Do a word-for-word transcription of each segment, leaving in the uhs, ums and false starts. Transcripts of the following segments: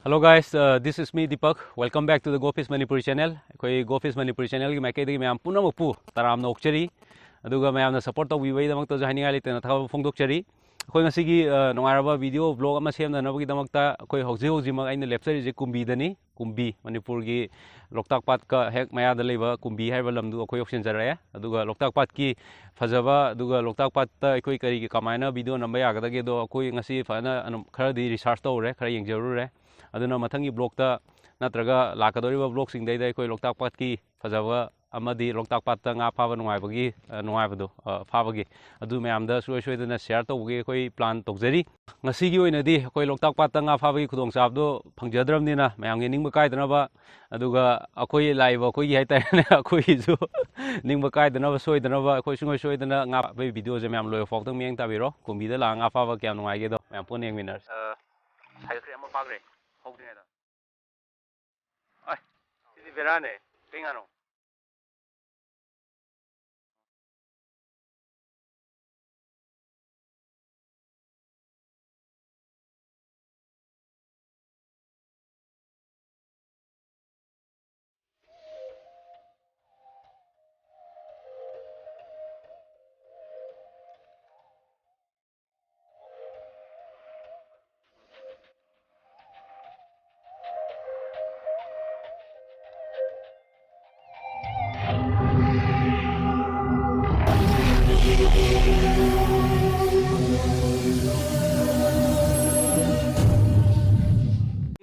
Hello guys, uh, this is me Deepak. Welcome back to the Go Fish Manipuri channel. ꯑꯩꯈꯣꯏ Go Fish Manipuri channelꯒꯤ ꯃꯥꯏꯀꯩꯗꯒꯤ ꯃꯌꯥꯝ ꯄꯨꯝꯅꯃꯛꯄꯨ ꯇꯔꯥꯝꯅ ꯑꯣꯛꯆꯔꯤ꯫ ꯑꯗꯨꯒ ꯃꯌꯥꯝꯅ support ꯇꯧꯕꯤꯕꯒꯤꯗꯃꯛꯇꯁꯨ ꯍꯥꯏꯅꯤꯡꯉꯥꯏ ꯂꯩꯇꯅ ꯊꯥꯒꯠꯄ ꯐꯣꯡꯗꯣꯛꯆꯔꯤ꯫ ꯑꯩꯈꯣꯏ ꯉꯁꯤꯒꯤ, ꯑ, ꯅꯨꯡꯉꯥꯏꯔꯕ video vlog ꯑꯃ ꯁꯦꯝꯅꯅꯕꯒꯤꯗꯃꯛꯇ ꯑꯩꯈꯣꯏ ꯍꯧꯖꯤꯛ ꯍꯧꯖꯤꯛꯃꯛ ꯑꯩꯅ ꯂꯦꯞꯆꯔꯤꯁꯦ ꯀꯨꯝꯕꯤꯗꯅꯤ꯫ ꯀꯨꯝꯕꯤ, ꯃꯅꯤꯄꯨꯔꯒꯤ ꯂꯣꯛꯇꯥꯛ ꯄꯥꯠꯀ ꯍꯦꯛ ꯃꯌꯥꯗ ꯂꯩꯕ ꯀꯨꯝꯕꯤ ꯍꯥꯏꯔꯤꯕ ꯂꯝꯗꯨ ꯑꯩꯈꯣꯏ ꯌꯧꯁꯤꯟꯖꯔꯛꯑꯦ꯫ ꯑꯗꯨꯒ ꯂꯣꯛꯇꯥꯛ ꯄꯥꯠꯀꯤ ꯐꯖꯕ, ꯑꯗꯨꯒ ꯂꯣꯛꯇꯥꯛ ꯄꯥꯠꯇ ꯑꯩꯈꯣꯏ ꯀꯔꯤꯒꯤ ꯀꯃꯥꯏꯅ video ꯅꯝꯕ ꯌꯥꯒꯗꯒꯦꯗꯣ ꯑꯩꯈꯣꯏ ꯉꯁꯤ ꯐꯖꯅ ꯑꯗꯨꯝ ꯈꯔꯗꯤ research ꯇꯧꯔꯨꯔꯦ, ꯈꯔ ꯌꯦꯡꯖꯔꯨꯔꯦ꯫ ꯑꯗꯨꯅ ꯃꯊꯪꯒꯤ vlogꯇ ꯅꯠꯇ꯭ꯔꯒ ꯂꯥꯛꯀꯗꯧꯔꯤꯕ vlogꯁꯤꯡꯗꯩꯗ ꯑꯩꯈꯣꯏ ꯂꯣꯛꯇꯥꯛ ꯄꯥꯠꯀꯤ ꯐꯖꯕ ꯑꯃꯗꯤ ꯂꯣꯛꯇꯥꯛ ꯄꯥꯠꯇ ꯉꯥ ꯐꯥꯕ ꯅꯨꯡꯉꯥꯏꯕꯒꯤ, ꯑ, ꯅꯨꯡꯉꯥꯏꯕꯗꯣ, ꯑ, ꯐꯥꯕꯒꯤ, ꯑꯗꯨ ꯃꯌꯥꯝꯗ ꯁꯨꯡꯁꯣꯏ ꯁꯣꯏꯗꯅ share ꯇꯧꯕꯒꯤ ꯑꯩꯈꯣꯏ plan ꯇꯧꯖꯔꯤ꯫ ꯉꯁꯤꯒꯤ ꯑꯣꯏꯅꯗꯤ ꯑꯩꯈꯣꯏ ꯂꯣꯛꯇꯥꯛ ꯄꯥꯠꯇ ꯉꯥ ꯐꯥꯕꯒꯤ ꯈꯨꯗꯣꯡꯆꯥꯕꯗꯣ ꯐꯪꯖꯗ꯭ꯔꯕꯅꯤꯅ ꯃꯌꯥꯝꯒꯤ ꯅꯤꯡꯕ ꯀꯥꯏꯗꯅꯕ, ꯑꯗꯨꯒ ꯑꯩꯈꯣꯏ ꯂꯥꯛꯏꯕ ꯑꯩꯈꯣꯏꯒꯤ ꯍꯥꯏꯇꯥꯔꯦꯅꯦ, ꯑꯩꯈꯣꯏꯒꯤꯁꯨ ꯅꯤꯡꯕ ꯀꯥꯏꯗꯅꯕ, ꯁꯣꯏꯗꯅꯕ ꯑꯩꯈꯣꯏ ꯁꯨꯡꯁꯣꯏ ꯁꯣꯏꯗꯅ ꯉꯥ ꯐꯥꯕꯒꯤ videoꯁꯦ ꯃꯌꯥꯝ ꯂꯣꯏꯕ ꯐꯥꯎꯗꯪ ꯃꯤꯠꯌꯦꯡ ꯇꯥꯕꯤꯔꯣ꯫ ꯀꯨꯝꯕꯤꯗ ꯂꯥꯛꯑ ꯉꯥ ꯐꯥꯕ ꯀꯌꯥꯝ ꯅꯨꯡꯉꯥꯏꯒꯦꯗꯣ ꯃꯌꯥꯝ ꯄꯨꯟꯅ ꯌꯦꯡꯃꯤꯟꯅꯔꯁꯤ꯫ ꯑ, ꯍꯥꯏꯈ꯭ꯔꯦ, ꯑꯃ ꯐꯥꯈ꯭ꯔꯦ꯫ ꯍꯧꯗ꯭ꯔꯤꯉꯩꯗ꯫ ꯑꯥꯏ, ꯁꯤꯗꯤ ꯕꯦꯔꯥꯅꯦ꯫ ꯀꯩ ꯉꯥꯅꯣ?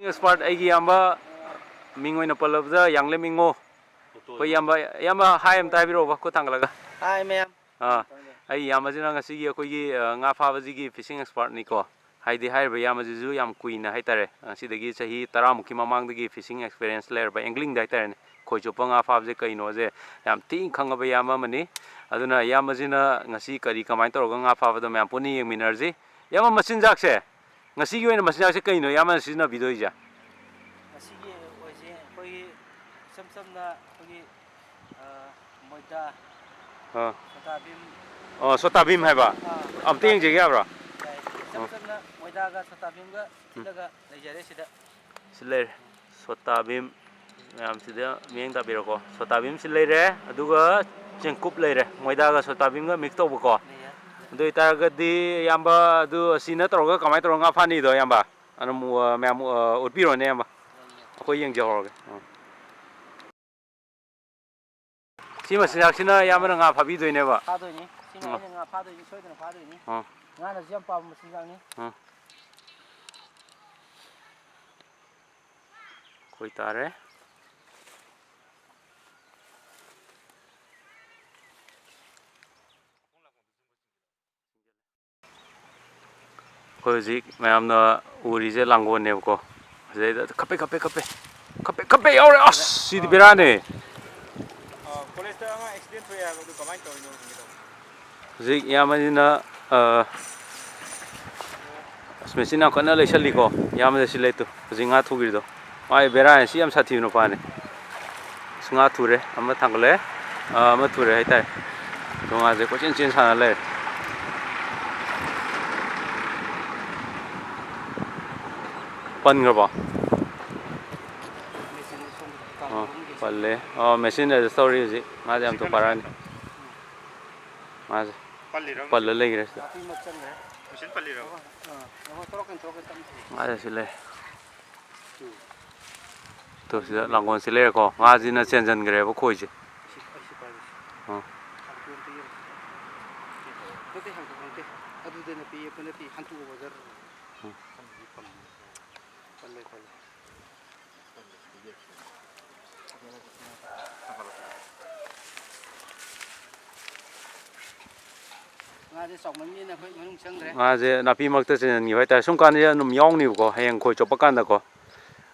Expert ꯑꯩꯒꯤ ꯏꯌꯥꯝꯕ, ꯃꯤꯡ ꯑꯣꯏꯅ ꯄꯜꯂꯕꯗ ꯌꯥꯡꯂꯦꯝ ꯏꯉꯣ꯫ ꯑꯩꯈꯣꯏ ꯏꯌꯥꯝꯕ, ꯏꯌꯥꯝꯕ hi ꯑꯝꯇ ꯍꯥꯏꯕꯤꯔꯛꯑꯣꯕ, ꯈꯨꯠ ꯊꯥꯡꯒꯠꯂꯒ꯫ Hi ꯃꯌꯥꯝ꯫ ꯑꯥ, ꯑꯩ ꯏꯌꯥꯝꯕꯁꯤꯅ ꯉꯁꯤꯒꯤ ꯑꯩꯈꯣꯏꯒꯤ, ꯑ, ꯉꯥ ꯐꯥꯕꯁꯤꯒꯤ fishing expertꯅꯤꯀꯣ꯫ ꯍꯥꯏꯗꯤ ꯍꯥꯏꯔꯤꯕ ꯏꯌꯥꯝꯕꯁꯤꯁꯨ ꯌꯥꯝ ꯀꯨꯏꯅ ꯍꯥꯏꯇꯥꯔꯦ, ꯑ, ꯁꯤꯗꯒꯤ ꯆꯍꯤ ꯇꯔꯥꯃꯨꯛꯀꯤ ꯃꯃꯥꯡꯗꯒꯤ fishing experience ꯂꯩꯔꯕ, anglingꯗ ꯍꯥꯏꯇꯥꯔꯦꯅꯦ, ꯈꯣꯏ ꯆꯣꯞꯄ ꯉꯥ ꯐꯥꯕꯁꯦ ꯀꯩꯅꯣꯁꯦ ꯌꯥꯝ ꯊꯤꯅ ꯈꯪꯉꯕ ꯏꯌꯥꯝꯕ ꯑꯃꯅꯤ꯫ ꯑꯗꯨꯅ ꯏꯌꯥꯝꯕꯁꯤꯅ ꯉꯁꯤ ꯀꯔꯤ, ꯀꯃꯥꯏꯅ ꯇꯧꯔꯒ ꯉꯥ ꯐꯥꯕꯗꯣ ꯃꯌꯥꯝ ꯄꯨꯟꯅ ꯌꯦꯡꯃꯤꯟꯅꯔꯁꯤ꯫ ꯏꯌꯥꯝꯕ, ꯃꯆꯤꯟꯖꯥꯛꯁꯦ, ꯉꯁꯤꯒꯤ ꯑꯣꯏꯅ ꯃꯆꯤꯟꯖꯥꯛꯁꯦ ꯀꯩꯅꯣ ꯏꯌꯥꯝꯕꯅ ꯁꯤꯖꯤꯟꯅꯕꯤꯗꯣꯏꯁꯦ? ꯉꯁꯤꯒꯤ ꯑꯣꯏꯁꯦ ꯑꯩꯈꯣꯏꯒꯤ ꯏꯆꯝ ꯆꯝꯅ ꯑꯩꯈꯣꯏꯒꯤ, ꯑ, ꯃꯣꯏꯗꯥ, ꯑꯥ꯫ ꯁꯣꯇꯥꯕꯤꯝ꯫ ꯑꯣ, ꯁꯣꯇꯥꯕꯤꯝ ꯍꯥꯏꯕ? ꯑꯥ, ꯑꯝꯇ ꯌꯦꯡꯖꯒꯦ ꯌꯥꯕ꯭ꯔꯣ? ꯌꯥꯏ꯫ ꯏꯆꯝ ꯑꯣ꯫ ꯆꯝꯅ ꯃꯣꯏꯗꯥꯒ ꯁꯣꯇꯥꯕꯤꯝꯒ ꯎꯝ꯫ ꯊꯤꯠꯂꯒ ꯂꯩꯖꯔꯦ ꯁꯤꯗ꯫ ꯁꯤ ꯂꯩꯔꯦ, ꯁꯣꯇꯥ ꯚꯤꯝ꯫ ꯃꯌꯥꯝꯁꯤꯗ ꯃꯤꯠꯌꯦꯡ ꯇꯥꯕꯤꯔꯣꯀꯣ꯫ ꯁꯣꯇꯥ ꯚꯤꯝꯁꯤ ꯂꯩꯔꯦ, ꯑꯗꯨꯒ ꯆꯦꯡꯀꯨꯞ ꯂꯩꯔꯦ, ꯃꯣꯏꯗꯥꯒ ꯁꯣꯇꯥ ꯚꯤꯝꯒ ꯃꯤꯛꯁ ꯇꯧꯕꯀꯣ꯫ ꯑꯗꯨ ꯑꯣꯏꯇꯥꯔꯒꯗꯤ ꯏꯌꯥꯝꯕ, ꯑꯗꯨ ꯑꯁꯤꯅ ꯇꯧꯔꯒ ꯀꯃꯥꯏꯅ ꯇꯧꯔꯒ ꯉꯥ ꯐꯥꯅꯤꯗꯣ ꯏꯌꯥꯝꯕ? ꯑꯗꯨꯝ, ꯑ, ꯃꯌꯥꯝ, ꯑ, ꯎꯠꯄꯤꯔꯣꯅꯦ ꯏꯌꯥꯝꯕ, ꯑꯩꯈꯣꯏ ꯌꯦꯡꯖꯍꯧꯔꯒꯦ꯫ ꯑ꯫ ꯁꯤ ꯃꯆꯤꯟꯖꯥꯛꯁꯤꯅ ꯏꯌꯥꯝꯕꯅ ꯉꯥ ꯐꯥꯕꯤꯗꯣꯏꯅꯦꯕ? ꯐꯥꯗꯣꯏꯅꯤ꯫ ꯁꯤꯅ ꯑꯥ꯫ ꯑꯩꯅ ꯉꯥ ꯐꯥꯗꯣꯏꯅꯤ, ꯁꯣꯏꯗꯅ ꯐꯥꯗꯣꯏꯅꯤ꯫ ꯑꯥ꯫ ꯉꯥꯅꯁꯨ ꯌꯥꯝ ꯄꯥꯝꯕ ꯃꯆꯤꯟꯖꯥꯛꯅꯤ꯫ ꯑꯥ꯫ ꯈꯣꯏ ꯇꯥꯔꯦ꯫ ꯑꯩꯈꯣꯏ ꯍꯧꯖꯤꯛ ꯃꯌꯥꯝꯅ ꯎꯔꯤꯁꯦ ꯂꯥꯡꯒꯣꯜꯅꯦꯕꯀꯣ꯫ ꯑꯁꯤꯗꯩꯗ ꯈꯞꯄꯦ, ꯈꯞꯄꯦ, ꯈꯞꯄꯦ꯫ ꯈꯞꯄꯦ, ꯈꯞꯄꯦ, ꯌꯥꯎꯔꯦ꯫ ꯑꯁ, ꯁꯤꯗꯤ ꯕꯦꯔꯥꯅꯦ꯫ ꯑ, ꯀꯣꯂꯦꯖꯇ ꯑꯉꯥꯡ ꯑꯦꯛꯁꯤꯗꯦꯟ ꯊꯣꯛꯑꯦ ꯍꯥꯏꯕ, ꯑꯗꯨ ꯀꯃꯥꯏꯅ ꯇꯧꯔꯤꯅꯣ ꯍꯪꯒꯦ ꯇꯧꯕ꯫ ꯍꯧꯖꯤꯛ ꯏꯌꯥꯝꯕꯁꯤꯅ, ꯑ, ꯑꯁ, ꯃꯦꯆꯤꯟ ꯌꯥꯝ ꯀꯟꯅ ꯂꯩꯁꯜꯂꯤꯀꯣ꯫ ꯏꯌꯥꯝꯕꯗ ꯁꯤ ꯂꯩꯇꯨ꯫ ꯍꯧꯖꯤꯛ ꯉꯥ ꯊꯨꯈ꯭ꯔꯤꯗꯣ꯫ ꯃꯥꯏ ꯕꯦꯔꯥꯅꯤ, ꯁꯤ ꯌꯥꯝ ꯁꯥꯊꯤꯕ ꯅꯨꯄꯥꯅꯤ꯫ ꯑꯁ, ꯉꯥ ꯊꯨꯔꯦ꯫ ꯑꯃ ꯊꯥꯡꯒꯠꯂꯦ꯫ ꯑ, ꯑꯃ ꯊꯨꯔꯦ ꯍꯥꯏꯇꯥꯔꯦ꯫ ꯑꯗꯣ ꯉꯥꯁꯦ ꯀꯣꯏꯆꯦꯟ ꯆꯦꯟ ꯁꯥꯟꯅ ꯂꯩꯔꯦ꯫ ꯄꯟꯈ꯭ꯔꯕꯣ? ꯑ, ꯄꯜꯂꯦ꯫ ꯑ, ꯃꯦꯆꯤꯟ ꯑꯦꯗꯖꯁ ꯇꯧꯔꯤ ꯍꯧꯖꯤꯛ꯫ ꯉꯥꯁꯦ ꯌꯥꯝ ꯊꯨ ꯐꯥꯔꯛꯑꯅꯤ꯫ ꯉꯥꯁꯦ ꯄꯜꯂ ꯂꯩꯈ꯭ꯔꯦ ꯁꯤꯗ꯫ ꯃꯦꯆꯤꯟ ꯄꯜꯂꯤꯔꯕ? ꯉꯥꯁꯦ ꯁꯤ ꯂꯩꯔꯦ꯫ ꯇꯨ꯫ ꯇꯨ, ꯁꯤꯗ ꯂꯥꯡꯒꯣꯜꯁꯤ ꯂꯩꯔꯦꯀꯣ꯫ ꯉꯥꯁꯤꯅ ꯆꯦꯟꯁꯤꯟꯈ꯭ꯔꯦꯕ ꯈꯣꯏꯁꯦ꯫ ꯑꯁꯤ, ꯑꯁꯤ ꯄꯥꯏꯔꯤꯁꯦ꯫ ꯑꯥ꯫ ꯍꯥꯡꯇꯣꯛ ꯑꯝꯇ ꯌꯦꯡꯁꯤ꯫ ꯅꯠꯇꯦ, ꯍꯥꯡꯇꯣꯛ, ꯍꯥꯡꯇꯦ꯫ ꯑꯗꯨꯗꯅ ꯄꯤ ꯌꯦꯛꯄ ꯅꯠꯇꯦ, ꯍꯟꯇꯣꯛꯑꯕ ꯖꯔ꯫ ꯎꯝ꯫ ꯄꯜꯂꯦ, ꯄꯜꯂꯦ꯫ ꯉꯥꯁꯦ ꯆꯥꯎꯃꯟꯒꯤꯅ ꯑꯩꯈꯣꯏ ꯃꯅꯨꯡ ꯆꯪꯗ꯭ꯔꯦ꯫ ꯉꯥꯁꯦ ꯅꯥꯄꯤ ꯃꯔꯛꯇ ꯆꯦꯟꯁꯤꯟꯈꯤꯕ ꯍꯥꯏꯇꯥꯔꯦ꯫ ꯁꯨꯝ ꯀꯥꯟꯗ ꯑꯗꯨꯝ ꯌꯥꯎꯅꯤꯕꯀꯣ, ꯍꯌꯦꯡ ꯈꯣꯏ ꯆꯣꯞꯄ ꯀꯥꯟꯗꯀꯣ꯫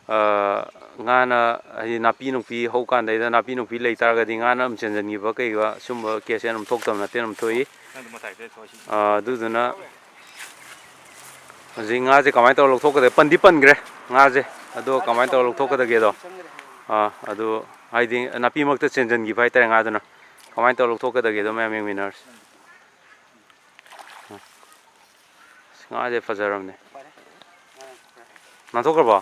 ꯑ, ꯉꯥꯅ, ꯍꯥꯏꯗꯤ ꯅꯥꯄꯤ ꯅꯨꯡꯄꯤ ꯍꯧꯀꯥꯟꯗꯩꯗ ꯅꯥꯄꯤ ꯅꯨꯡꯄꯤ ꯂꯩ ꯇꯥꯔꯒꯗꯤ ꯉꯥꯅ ꯑꯗꯨꯝ ꯆꯦꯟꯁꯤꯟꯈꯤꯕ ꯀꯩꯕ ꯁꯨꯝꯕ ꯀꯦꯁꯁꯦ ꯑꯗꯨꯝ ꯊꯣꯛꯇꯕ ꯅꯠꯇꯦ, ꯑꯗꯨꯝ ꯊꯣꯛꯏ꯫ ꯑ, ꯑꯗꯨꯗꯨꯅ ꯍꯧꯖꯤꯛ ꯉꯥꯁꯦ ꯀꯃꯥꯏꯅ ꯇꯧꯔ ꯂꯧꯊꯣꯛꯀꯗꯒꯦ? ꯄꯟꯗꯤ ꯄꯟꯈ꯭ꯔꯦ ꯉꯥꯁꯦ, ꯑꯗꯣ ꯀꯃꯥꯏꯅ ꯇꯧꯔ ꯂꯧꯊꯣꯛꯀꯗꯒꯦꯗꯣ? ꯑꯥ, ꯑꯗꯨ ꯍꯥꯏꯗꯤ ꯅꯥꯄꯤ ꯃꯔꯛꯇ ꯆꯦꯟꯁꯤꯟꯈꯤꯕ ꯍꯥꯏꯇꯥꯔꯦ ꯉꯥꯗꯨꯅ꯫ ꯀꯃꯥꯏꯅ ꯇꯧꯔ ꯂꯧꯊꯣꯛꯀꯗꯒꯦꯗꯣ ꯃꯌꯥꯝ ꯌꯦꯡꯃꯤꯟꯅꯔꯁꯤ꯫ ꯑꯁ, ꯉꯥꯁꯦ ꯐꯖꯔꯕꯅꯦ꯫ ꯅꯥꯟꯊꯣꯛꯈ꯭ꯔꯕꯣ?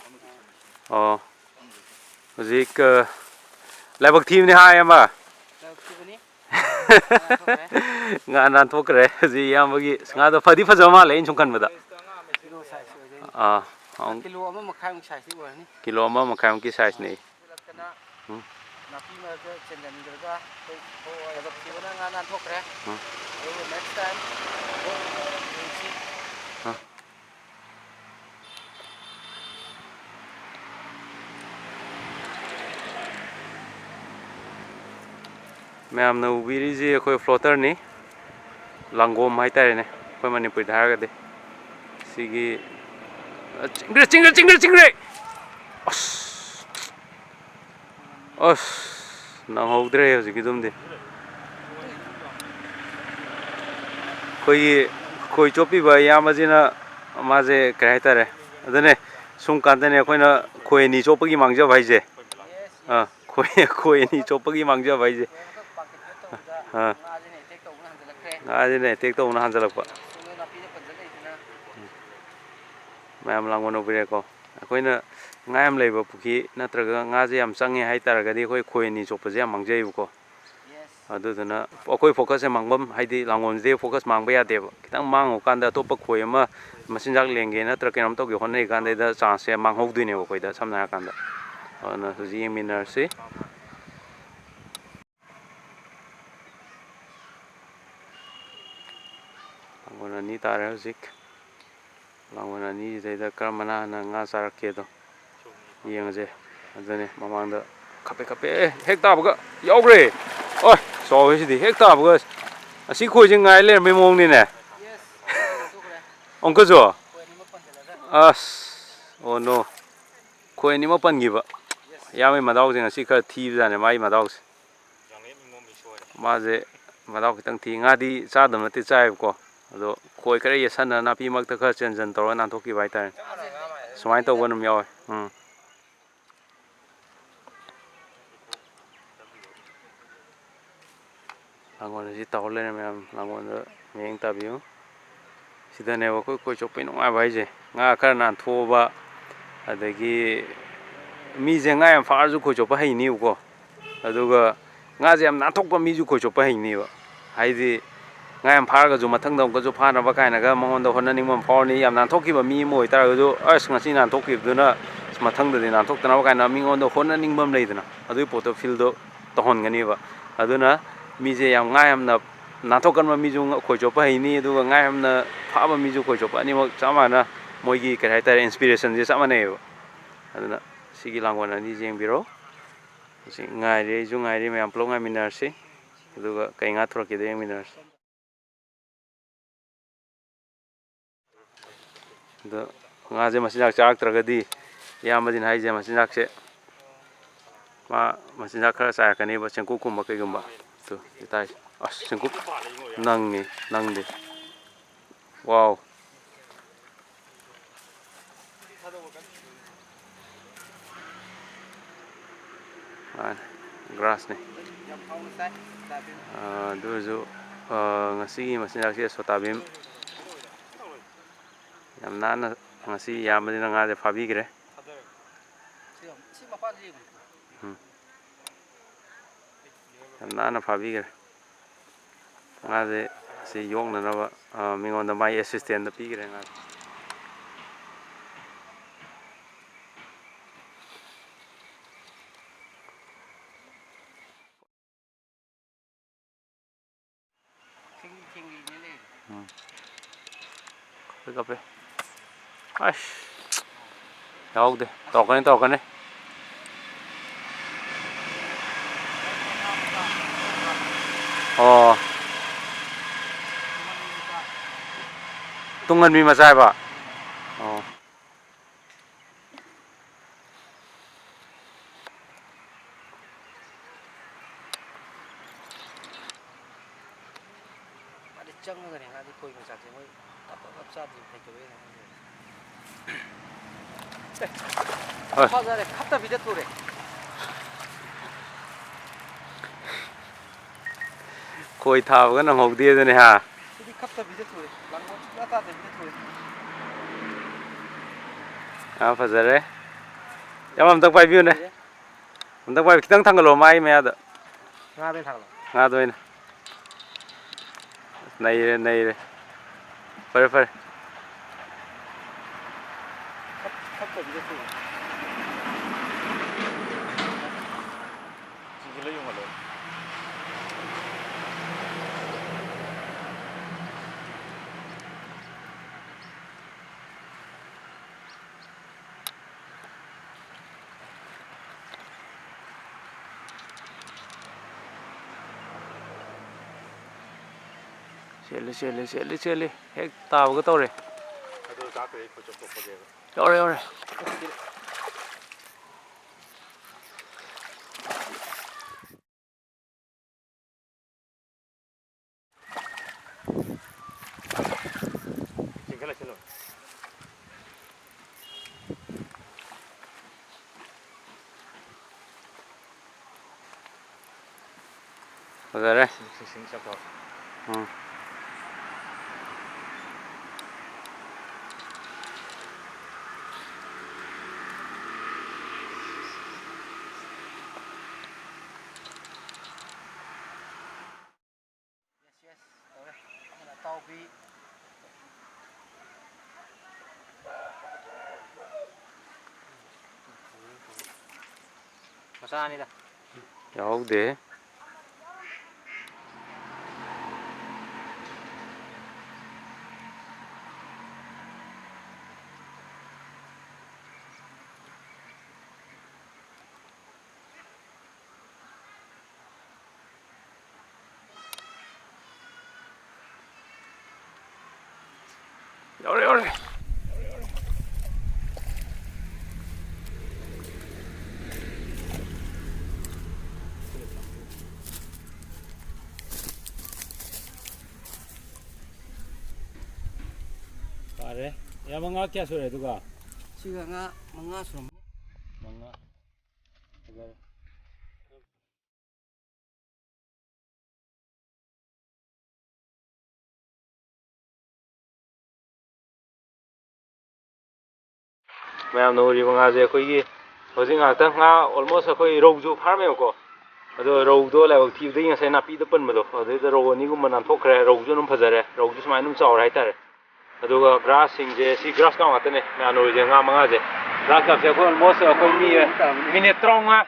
ꯑꯣ, ꯍꯧꯖꯤꯛ, ꯑ, ꯂꯥꯏꯕꯛ ꯊꯤꯕꯅꯤ ꯍꯥꯏ ꯑꯃ꯫ ꯂꯥꯏꯕꯛ ꯊꯤꯕꯅꯤ꯫ ꯉꯥ ꯅꯥꯟꯊꯣꯛꯈ꯭ꯔꯦ꯫ ꯍꯧꯖꯤꯛ ꯏꯌꯥꯝꯕꯒꯤ ꯉꯥꯗꯣ ꯐꯗꯤ ꯐꯖꯕ ꯃꯥꯜꯂꯦ, ꯑꯩꯅ ꯁꯨꯝ ꯈꯟꯕꯗ꯫ ꯀꯤꯂꯣ ꯁꯥꯏꯖ ꯑꯣꯏꯗꯣꯏꯅꯤ꯫ ꯑꯥ, ꯑꯪ-, ꯀꯤꯂꯣ ꯑꯃ ꯃꯈꯥꯏꯃꯨꯛ ꯁꯥꯏꯖꯇꯤ ꯑꯣꯏꯔꯅꯤ꯫ ꯀꯤꯂꯣ ꯑꯃ ꯃꯈꯥꯏꯃꯨꯛꯀꯤ ꯁꯥꯏꯖꯅꯦ꯫ ꯎꯝ꯫ ꯅꯥꯄꯤ ꯃꯔꯛꯇ ꯆꯦꯟꯁꯤꯟꯈ꯭ꯔꯒ ꯑꯩꯈꯣꯏ ꯂꯥꯏꯕꯛ ꯊꯤꯕꯅ ꯉꯥ ꯅꯥꯟꯊꯣꯛꯈ꯭ꯔꯦ꯫ ꯎꯝ꯫ ꯑꯗꯨꯕꯨ next time ꯑꯃꯨꯛ ꯌꯦꯡꯁꯤ꯫ ꯑꯥ꯫ ꯃꯌꯥꯝꯅ ꯎꯕꯤꯔꯤꯁꯤ ꯑꯩꯈꯣꯏ floaterꯅꯤ, ꯂꯥꯡꯒꯣꯝ ꯍꯥꯏꯇꯥꯔꯦꯅꯦ, ꯑꯩꯈꯣꯏ ꯃꯅꯤꯄꯨꯔꯤꯗ ꯍꯥꯏꯔꯒꯗꯤ꯫ ꯁꯤꯒꯤ, ꯆꯤꯡꯈ꯭ꯔꯦ, ꯆꯤꯡꯈ꯭ꯔꯦ, ꯆꯤꯡꯈ꯭ꯔꯦ, ꯆꯤꯡꯈ꯭ꯔꯦ! ꯑꯁ! ꯑꯁ! ꯅꯪꯍꯧꯗ꯭ꯔꯦ ꯍꯧꯖꯤꯛꯀꯤꯗꯨꯝꯗꯤ꯫ ꯑꯩꯈꯣꯏꯒꯤ ꯈꯣꯏ ꯆꯣꯞꯄꯤꯕ ꯏꯌꯥꯝꯕꯁꯤꯅ, ꯃꯥꯁꯦ ꯀꯩ ꯍꯥꯏꯇꯥꯔꯦ, ꯑꯗꯨꯅꯦ, ꯁꯨꯝ ꯀꯥꯟꯗꯅꯦ ꯑꯩꯈꯣꯏꯅ ꯈꯣꯏ ꯑꯅꯤ ꯆꯣꯞꯄꯒꯤ ꯃꯥꯡꯖꯕ ꯍꯥꯏꯁꯦ꯫ ꯑꯥ, ꯈꯣꯏ, ꯈꯣꯏ ꯑꯅꯤ ꯆꯣꯞꯄꯒꯤ ꯃꯥꯡꯖꯕ ꯍꯥꯏꯁꯦ꯫ ꯑꯥ꯫ ꯉꯥꯁꯤꯅ attack ꯇꯧꯕꯅ ꯍꯟꯖꯜꯂꯛꯄ꯫ ꯃꯌꯥꯝ ꯂꯥꯡꯒꯣꯜ ꯎꯕꯤꯔꯦꯀꯣ꯫ ꯑꯩꯈꯣꯏꯅ ꯉꯥ ꯌꯥꯝ ꯂꯩꯕ ꯄꯨꯈ꯭ꯔꯤ ꯅꯠꯇ꯭ꯔꯒ ꯉꯥꯁꯦ ꯌꯥꯝ ꯆꯪꯉꯦ ꯍꯥꯏ ꯇꯥꯔꯒꯗꯤ ꯑꯩꯈꯣꯏ ꯈꯣꯏ ꯑꯅꯤ ꯆꯣꯞꯄꯁꯦ ꯌꯥꯝ ꯃꯥꯡꯖꯩꯕꯀꯣ꯫ ꯑꯗꯨꯗꯨꯅ ꯑꯩꯈꯣꯏ focusꯁꯦ ꯃꯥꯡꯐꯝ, ꯍꯥꯏꯗꯤ ꯂꯥꯡꯒꯣꯜꯁꯤꯗꯤ focus ꯃꯥꯡꯕ ꯌꯥꯗꯦꯕ꯫ ꯈꯤꯇꯪ ꯃꯥꯡꯉꯨꯀꯥꯟꯗ ꯑꯇꯣꯞꯄ ꯈꯣꯏ ꯑꯃ ꯃꯆꯤꯟꯖꯥꯛ ꯂꯦꯡꯒꯦ ꯅꯠꯇ꯭ꯔ ꯀꯩꯅꯣꯝ ꯇꯧꯒꯦ ꯍꯣꯠꯅꯔꯤꯀꯥꯟꯗꯩꯗ chanceꯁꯦ ꯃꯥꯡꯍꯧꯗꯣꯏꯅꯦꯕ ꯑꯩꯈꯣꯏꯗ, ꯁꯝꯅ ꯍꯥꯏꯔꯀꯥꯟꯗ꯫ ꯑꯗꯨꯅ ꯍꯧꯖꯤꯛ ꯌꯦꯡꯃꯤꯟꯅꯔꯁꯤ꯫ ꯂꯥꯡꯒꯣꯜ ꯑꯅꯤ ꯇꯥꯔꯦ ꯍꯧꯖꯤꯛ꯫ ꯂꯥꯡꯒꯣꯜ ꯑꯅꯤꯁꯤꯗꯩꯗ ꯀꯔꯝꯕꯅ ꯍꯥꯟꯅ ꯉꯥ ꯆꯥꯔꯛꯀꯦꯗꯣ ꯌꯦꯡꯉꯁꯦ꯫ ꯑꯗꯨꯅꯦ ꯃꯃꯥꯡꯗ ꯈꯞꯄꯦ, ꯈꯞꯄꯦ꯫ ꯑꯦ, ꯍꯦꯛ ꯇꯥꯕꯒ ꯌꯥꯎꯈ꯭ꯔꯦ꯫ ꯑꯣꯏ, ꯆꯥꯎꯋꯦ ꯁꯤꯗꯤ꯫ ꯍꯦꯛ ꯇꯥꯕꯒ ꯑꯁꯤ ꯈꯣꯏꯁꯦ ꯉꯥꯏ ꯂꯩꯔꯝꯕꯩ ꯃꯑꯣꯡꯅꯤꯅꯦ꯫ ꯑꯃꯨꯛꯀꯁꯨ? ꯑꯁ, oh no꯫ ꯈꯣꯏ ꯑꯅꯤꯃꯛ ꯄꯟꯈꯤꯕ꯫ ꯏꯌꯥꯝꯕꯒꯤ ꯃꯗꯥꯎꯁꯦ ꯉꯁꯤ ꯈꯔ ꯊꯤꯕꯖꯥꯠꯅꯦ, ꯃꯥꯒꯤ ꯃꯗꯥꯎꯁꯦ꯫ ꯃꯥꯁꯦ ꯃꯗꯥꯎ ꯈꯤꯇꯪ ꯊꯤ꯫ ꯉꯥꯗꯤ ꯆꯥꯗꯕ ꯅꯠꯇꯦ, ꯆꯥꯏꯕꯀꯣ꯫ ꯑꯗꯣ ꯈꯣꯏ ꯈꯔ ꯌꯦꯠꯁꯟꯅ ꯅꯥꯄꯤ ꯃꯔꯛꯇ ꯈꯔ ꯆꯦꯟꯖꯟ ꯇꯧꯔꯒ ꯅꯥꯟꯊꯣꯛꯈꯤꯕ ꯍꯥꯏꯇꯥꯔꯦ꯫ ꯁꯨꯃꯥꯏꯅ ꯇꯧꯕ ꯑꯗꯨꯝ ꯌꯥꯎꯋꯦ꯫ ꯎꯝ꯫ ꯂꯥꯡꯒꯣꯜ ꯑꯁꯤ ꯇꯧꯔ ꯂꯩꯔꯦ ꯃꯌꯥꯝ꯫ ꯂꯥꯡꯒꯣꯜꯗ ꯃꯤꯠꯌꯦꯡ ꯇꯥꯕꯤꯌꯨ꯫ ꯁꯤꯗꯅꯦꯕ ꯑꯩꯈꯣꯏ ꯈꯣꯏ ꯆꯣꯞꯄꯩ ꯅꯨꯡꯉꯥꯏꯕ ꯍꯥꯏꯁꯦ꯫ ꯉꯥ ꯈꯔ ꯅꯥꯟꯊꯣꯛꯑꯕ, ꯑꯗꯒꯤ ꯃꯤꯁꯦ ꯉꯥ ꯌꯥꯝ ꯐꯥꯔꯁꯨ ꯈꯣꯏ ꯆꯣꯞꯄ ꯍꯩꯅꯦꯕꯀꯣ꯫ ꯑꯗꯨꯒ ꯉꯥꯁꯦ ꯌꯥꯝ ꯅꯥꯟꯊꯣꯛꯄ ꯃꯤꯁꯨ ꯈꯣꯏ ꯆꯣꯞꯄ ꯍꯩꯅꯦꯕ꯫ ꯍꯥꯏꯗꯤ ꯉꯥ ꯌꯥꯝ ꯐꯥꯔꯒꯁꯨ ꯃꯊꯪꯗ ꯑꯃꯨꯛꯀꯁꯨ ꯐꯥꯅꯕ ꯀꯥꯏꯅꯒ ꯃꯉꯣꯟꯗ ꯍꯣꯠꯅꯅꯤꯡꯕ ꯑꯃ ꯐꯥꯎꯔꯅꯤ꯫ ꯌꯥꯝ ꯅꯥꯟꯊꯣꯛꯈꯤꯕ ꯃꯤ ꯑꯃ ꯑꯣꯏꯇꯥꯔꯒꯁꯨ, "ꯑꯁ, ꯉꯁꯤ ꯅꯥꯟꯊꯣꯛꯈꯤꯕꯗꯨꯅ ꯑꯁ ꯃꯊꯪꯗꯗꯤ ꯅꯥꯟꯊꯣꯛꯇꯅꯕ" ꯀꯥꯏꯅ ꯃꯤꯉꯣꯟꯗ ꯍꯣꯠꯅꯅꯤꯡꯕ ꯑꯃ ꯂꯩꯗꯅ, ꯑꯗꯨꯒꯤ ꯄꯣꯠꯇꯣ ꯐꯤꯜꯗꯣ ꯇꯧꯍꯟꯒꯅꯦꯕ꯫ ꯑꯗꯨꯅ ꯃꯤꯁꯦ ꯌꯥꯝ, ꯉꯥ ꯌꯥꯝꯅ ꯅꯥꯟꯊꯣꯛꯀꯟꯕ ꯃꯤꯁꯨ ꯈꯣꯏ ꯆꯣꯞꯄ ꯍꯩꯅꯤ, ꯑꯗꯨꯒ ꯉꯥ ꯌꯥꯝꯅ ꯐꯥꯕ ꯃꯤꯁꯨ ꯈꯣꯏ ꯆꯣꯞꯄ, ꯑꯅꯤꯃꯛ ꯆꯞ ꯃꯥꯟꯅ ꯃꯣꯏꯒꯤ, ꯀꯔꯤ ꯍꯥꯏꯇꯥꯔꯦ, ꯏꯟꯁꯄꯤꯔꯦꯁꯟꯁꯦ ꯆꯞ ꯃꯥꯟꯅꯩꯌꯦꯕ꯫ ꯑꯗꯨꯅ ꯁꯤꯒꯤ ꯂꯥꯡꯕꯟ ꯑꯅꯤꯁꯦ ꯌꯦꯡꯕꯤꯔꯣ꯫ ꯍꯧꯖꯤꯛ ꯉꯥꯏꯔꯤ, ꯑꯩꯁꯨ ꯉꯥꯏꯔꯤ, ꯃꯌꯥꯝ ꯄꯨꯂꯞ ꯉꯥꯏꯃꯤꯟꯅꯔꯁꯤ꯫ ꯑꯗꯨꯒ ꯀꯩ ꯉꯥ ꯊꯣꯔꯛꯀꯦꯗꯣ ꯌꯦꯡꯃꯤꯟꯅꯔꯁꯤ꯫ ꯑꯗꯣ ꯉꯥꯁꯦ ꯃꯆꯤꯟꯖꯥꯛ ꯆꯥꯔꯛꯇ꯭ꯔꯒꯗꯤ, ꯏꯌꯥꯝꯕꯁꯤꯅ ꯍꯥꯏꯁꯦ, ꯃꯆꯤꯟꯖꯥꯛꯁꯦ, ꯃꯥ ꯃꯆꯤꯟꯖꯥꯛ ꯈꯔ ꯆꯥꯏꯔꯛꯀꯅꯦꯕ, ꯆꯦꯡꯀꯨꯞꯀꯨꯝꯕ ꯀꯩꯒꯨꯝꯕ꯫ ꯇꯨ, ꯁꯤ ꯇꯥꯏ꯫ ꯑꯁ, ꯆꯦꯡꯀꯨꯞ ꯅꯪꯉꯤ, ꯅꯪꯗꯦ꯫ ꯋꯥꯎ꯫ ꯃꯥꯅꯦ, ꯒ꯭ꯔꯥꯁꯅꯦ꯫ ꯑꯥ, ꯑꯗꯨ ꯑꯣꯏꯔꯁꯨ, ꯑꯥ, ꯉꯁꯤꯒꯤ ꯃꯆꯤꯟꯖꯥꯛꯁꯦ ꯁꯣꯇꯥꯕꯤꯝ꯫ ꯌꯥꯝ ꯅꯥꯟꯅ ꯉꯁꯤ ꯏꯌꯥꯝꯕꯁꯤꯅ ꯉꯥꯁꯦ ꯐꯥꯕꯤꯈ꯭ꯔꯦ꯫ ꯎꯝ꯫ ꯌꯥꯝ ꯅꯥꯟꯅ ꯐꯥꯕꯤꯈ꯭ꯔꯦ꯫ ꯉꯥꯁꯦ ꯁꯤ ꯌꯣꯛꯅꯅꯕ, ꯑ, ꯃꯤꯉꯣꯟꯗ, ꯃꯥꯏ ꯑꯦꯁꯤꯁꯇꯦꯟꯗ ꯄꯤꯈ꯭ꯔꯦ ꯉꯥꯁꯦ꯫ ꯎꯝ꯫ ꯀꯞꯄꯦ, ꯀꯞꯄꯦ꯫ ꯑꯁ! ꯌꯥꯎꯗꯦ꯫ ꯇꯧꯔꯛꯀꯅꯤ, ꯇꯧꯔꯛꯀꯅꯤ꯫ ꯑꯣ꯫ ꯇꯨꯡꯍꯟꯕꯤ ꯃꯆꯥ ꯍꯥꯏꯕ? ꯑꯣ꯫ ꯃꯥꯗꯤ ꯆꯪꯉꯒꯅꯦ ꯉꯥꯗꯤ ꯈꯣꯏ ꯃꯆꯥꯁꯦ ꯃꯣꯏ ꯇꯞ ꯇꯞ ꯇꯞ ꯆꯥꯗ꯭ꯔꯤ ꯍꯩꯇꯕꯩꯅꯦ ꯈꯪꯗꯦ꯫ ꯑꯦ, ꯍꯣꯏ꯫ ꯐꯖꯔꯦ, ꯈꯠꯇꯕꯤꯗ ꯊꯨꯔꯦ꯫ ꯈꯣꯏ ꯊꯥꯕꯒ ꯅꯪꯍꯧꯗꯦꯗꯨꯅꯦ ꯍꯥ? ꯁꯤꯗꯤ ꯈꯠꯇꯕꯤꯗ ꯊꯨꯔꯦ, ꯂꯥꯡꯕ ꯁꯨꯡꯇꯥ ꯇꯥꯗꯕꯤꯗ ꯊꯨꯔꯦ꯫ ꯉꯥ ꯐꯖꯔꯦ꯫ ꯌꯥꯝ ꯑꯝꯇꯪ ꯄꯥꯏꯕꯤꯌꯨꯅꯦ꯫ ꯑꯝꯇꯪ ꯄꯥꯏꯕꯤꯌꯨ꯫ ꯈꯤꯇꯪ ꯊꯥꯡꯒꯠꯂꯣ ꯃꯥꯒꯤ ꯃꯌꯥꯗ꯫ ꯉꯥꯗ ꯑꯣꯏꯅ ꯊꯥꯡꯒꯠꯂꯣ꯫ ꯉꯥꯗ ꯑꯣꯏꯅ꯫ ꯅꯩꯔꯦ, ꯅꯩꯔꯦ꯫ ꯐꯔꯦ, ꯐꯔꯦ꯫ ꯈꯞ-, ꯈꯞꯇꯕꯤꯗ ꯊꯨ-, ꯆꯤꯡꯁꯤꯜꯂ ꯌꯨꯡꯍꯜꯂꯣ꯫ ꯆꯦꯜꯂꯤ, ꯆꯦꯜꯂꯤ, ꯆꯦꯜꯂꯤ, ꯆꯦꯜꯂꯤ꯫ ꯍꯦꯛ ꯇꯥꯕꯒ ꯇꯧꯔꯦ꯫ ꯑꯗꯨ ꯆꯥꯛꯇꯨꯗꯤ ꯑꯩ ꯈꯨꯠ ꯆꯣꯞꯊꯣꯛꯄꯒꯦꯕ꯫ ꯌꯧꯔꯦ, ꯌꯧꯔꯦ꯫ ꯆꯤꯡꯈꯠꯂ ꯆꯠꯂꯣ꯫ ꯐꯖꯔꯦ꯫ ꯁꯤꯡ, ꯁꯤꯡ, ꯁꯤꯡ ꯆꯠꯈ꯭ꯔꯣ꯫ ꯎꯝ꯫ Yes, yes, ꯇꯧꯔꯦ꯫ ꯑꯃꯅ ꯑꯇꯥꯎꯕꯤ꯫ ꯃꯆꯥꯅꯤꯗ꯫ ꯌꯥꯎꯗꯦ꯫ ꯌꯧꯔꯦ, ꯌꯧꯔꯦ꯫ ꯐꯥꯔꯦ꯫ ꯏꯌꯥꯝꯕ, ꯉꯥ ꯀꯌꯥ ꯁꯨꯔꯦ ꯑꯗꯨꯒ? ꯁꯤꯒ ꯉꯥ ꯃꯉꯥ ꯁꯨꯔꯝꯃꯅꯤ꯫ ꯃꯉꯥ꯫ ꯐꯖꯔꯦ꯫ ꯃꯌꯥꯝꯅ ꯎꯔꯤꯕ ꯉꯥꯁꯦ ꯑꯩꯈꯣꯏꯒꯤ ꯍꯧꯖꯤꯛ ꯉꯥꯏꯍꯥꯛꯇꯪ ꯉꯥ almost ꯑꯩꯈꯣꯏ ꯔꯧꯁꯨ ꯐꯥꯔꯝꯃꯦꯕꯀꯣ꯫ ꯑꯗꯣ ꯔꯧꯗꯣ ꯂꯥꯏꯕꯛ ꯊꯤꯕꯗꯒꯤ ꯉꯁꯥꯏ ꯅꯥꯄꯤꯗ ꯄꯟꯕꯗꯣ, ꯑꯗꯨꯗꯩꯗ ꯔꯧ ꯑꯅꯤꯒꯨꯝꯕ ꯅꯥꯟꯊꯣꯛꯈ꯭ꯔꯦ꯫ ꯔꯧꯁꯨ ꯑꯗꯨꯝ ꯐꯖꯔꯦ, ꯔꯧꯁꯨ ꯁꯨꯃꯥꯏꯅ ꯑꯗꯨꯝ ꯆꯥꯎꯔꯦ ꯍꯥꯏꯇꯥꯔꯦ꯫ ꯑꯗꯨꯒ ꯒ꯭ꯔꯥꯁꯁꯤꯡꯁꯦ, ꯁꯤ ꯒ꯭ꯔꯥꯁ ꯀꯥꯞ ꯉꯥꯛꯇꯅꯦ ꯃꯌꯥꯝꯅ ꯎꯔꯤꯁꯦ, ꯉꯥ ꯃꯉꯥꯁꯦ꯫ ꯒ꯭ꯔꯥꯁ ꯀꯥꯞꯁꯦ ꯑꯩꯈꯣꯏ almost ꯑꯩꯈꯣꯏ ꯃꯤ ꯃꯤꯅꯤꯠ ꯇꯔꯥꯃꯉꯥ,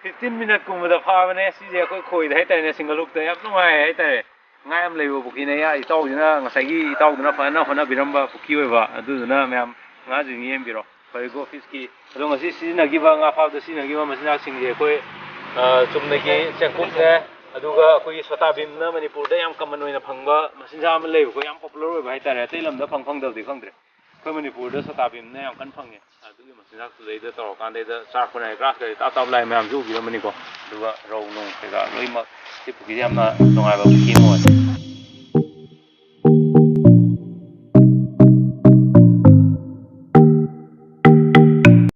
fifteen ꯃꯤꯅꯠꯀꯨꯝꯕꯗ ꯐꯥꯕꯅꯦ꯫ ꯁꯤꯁꯦ ꯑꯩꯈꯣꯏ ꯈꯣꯏꯗ ꯍꯥꯏꯇꯥꯔꯦꯅꯦ, ꯁꯤꯡꯒꯜ ꯍꯨꯛꯇ ꯌꯥꯝ ꯅꯨꯡꯉꯥꯏ ꯍꯥꯏꯇꯥꯔꯦ꯫ ꯉꯥ ꯌꯥꯝ ꯂꯩꯕ ꯄꯨꯈ꯭ꯔꯤꯅꯦ꯫ ꯏꯌꯥ, ꯏꯇꯥꯎꯁꯤꯅ, ꯉꯁꯥꯏꯒꯤ ꯏꯇꯥꯎꯗꯨꯅ ꯐꯖꯅ ꯍꯣꯠꯅꯕꯤꯔꯝꯕ ꯄꯨꯈ꯭ꯔꯤ ꯑꯣꯏꯕ, ꯑꯗꯨꯗꯨꯅ ꯃꯌꯥꯝ ꯉꯥꯁꯤꯡ ꯌꯦꯡꯕꯤꯔꯣ꯫ ꯐꯔꯦꯀꯣ, ꯐꯤꯁꯀꯤ ꯑꯗꯣ ꯉꯁꯤ ꯁꯤꯖꯤꯟꯅꯈꯤꯕ, ꯉꯥ ꯐꯥꯕꯗ ꯁꯤꯖꯤꯟꯅꯈꯤꯕ ꯃꯆꯤꯟꯖꯥꯛꯁꯤꯡꯁꯦ ꯑꯩꯈꯣꯏ, ꯑ, ꯆꯨꯝꯅꯒꯤ ꯆꯦꯡꯀꯨꯞꯅꯦ, ꯑꯗꯨꯒ ꯑꯩꯈꯣꯏꯒꯤ ꯁꯣꯇꯥꯕꯤꯝꯅ ꯃꯅꯤꯄꯨꯔꯗ ꯌꯥꯝ ꯀꯃꯟ ꯑꯣꯏꯅ ꯐꯪꯕ ꯃꯆꯤꯟꯖꯥꯛ ꯑꯃ ꯂꯩꯕꯀꯣ, ꯌꯥꯝ ꯄꯣꯄꯨꯂꯔ ꯑꯣꯏꯕ ꯍꯥꯏꯇꯥꯔꯦ, ꯑꯇꯩ ꯂꯝꯗ ꯐꯪ ꯐꯪꯗꯕꯗꯤ ꯈꯪꯗ꯭ꯔꯦ꯫ ꯑꯩꯈꯣꯏ ꯃꯅꯤꯄꯨꯔꯗ ꯁꯣꯇꯥꯕꯤꯝꯅ ꯌꯥꯝ ꯀꯟꯅ ꯐꯪꯉꯦ꯫ ꯑꯗꯨꯒꯤ ꯃꯆꯤꯟꯖꯥꯛꯇꯨꯗꯩꯗ ꯇꯧꯔꯀꯥꯟꯗꯩꯗ ꯆꯥꯔꯛꯄꯅꯦ꯫ ꯒ꯭ꯔꯥꯁꯀꯗꯤ ꯇꯥꯞ ꯇꯥꯞ ꯂꯥꯛꯑꯦ, ꯃꯌꯥꯝꯁꯨ ꯎꯕꯤꯔꯝꯃꯅꯤꯀꯣ꯫ ꯑꯗꯨꯒ ꯔꯧ ꯅꯨꯡ ꯀꯩꯀꯥ ꯂꯣꯏꯅꯃꯛ ꯁꯤ ꯄꯨꯈ꯭ꯔꯤꯁꯦ ꯌꯥꯝꯅ ꯅꯨꯡꯉꯥꯏꯕ ꯄꯨꯈ꯭ꯔꯤ ꯑꯃ ꯑꯣꯏ꯫